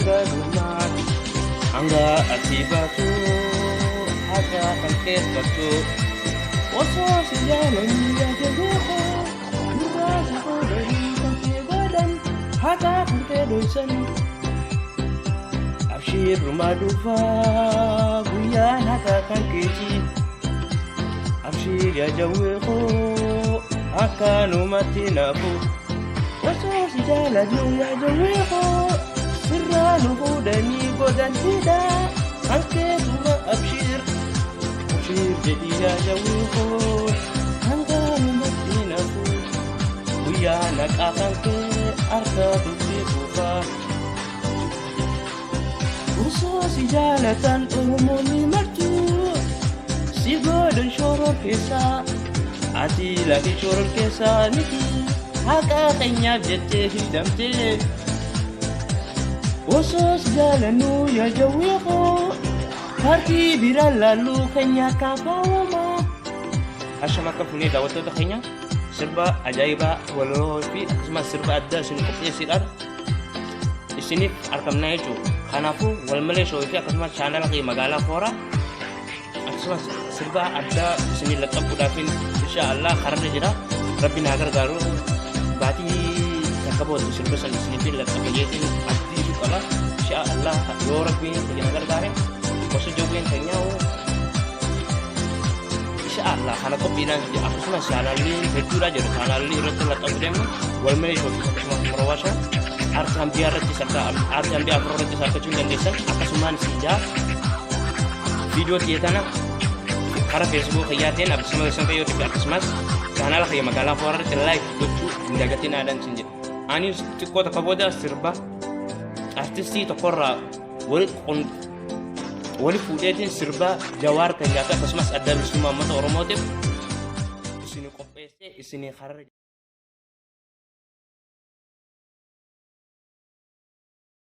hanga dhumaa. Hanga ati baatu haqa kan keessattu. Osoo si jaalannu yaa jawwee koo nurraa si fuudhanii kan kee godhan haqa kan kee dhoysan. Abshiirrumaa dhufaa guyyaan haqa kan keeti. Abshiir yaa jawwee koo akkanumatti naafu. Osoo si jaalannu yaa jawwee koo sirraa nu fuudhanii godhan hidhaa kan keetuma abshiir. Abshiir jedhi yaa jawwee koo hanganumatti naafu. Guyyaa naqaa kan kee harkatutti fufaa. Osoo si jaalatan Oromoonni martuu si godhan shoror keessaa ati lafi shoror keessaa miti haqa keenyaaf jettee hidhamtee. Osoo si jaalannu yaa jawwee koo paartii biraan laalluu keenya kaafaawama. Ashama akka fuunee daawwattoota keenya sirba ajaa'ibaa walaloo fi akkasumas sirba addaa isin qopheessuudhaan isiniif argamnaa jechuudha. Kanaafuu walmalee showii fi akkasumas chaanala kee magaalaa Fooraa akkasumas sirba addaa isinii laxxafuudhaaf insha Allah kararra jira. Rabbi naa gargaaru baatii takka booda sirba san isiniif laxxafa jeetiin abdii qaba. Insha Allah yoo Rabbiin na gargaare osoo jawween keenyaa insha Allah kana qophiidhaan akkasumas chaanaalli hedduudha jedhu chaanaalli irratti laxxafu deemnu walmalee showii akkasumas murawaasha aartii hambiyaa irratti aartii hambiyaa afur irratti argachuu hin dandeessan akkasumaan isin jaa viidiyoo tiyya tana karaa feesbuuk kiyyaatiin akkasumas isin fayyootii fi akkasumas chaanaala kiyya magaalaa Fooraa irratti like gochuu hin dagatin aadaan isin jedha. Anis xiqqoo takka booda sirba artistii tokkorraa wali fuudheetiin sirba Jawaar keenyaa fi akkasumas adda bilisummaa uummata Oromootiif isin qopheessee isin karra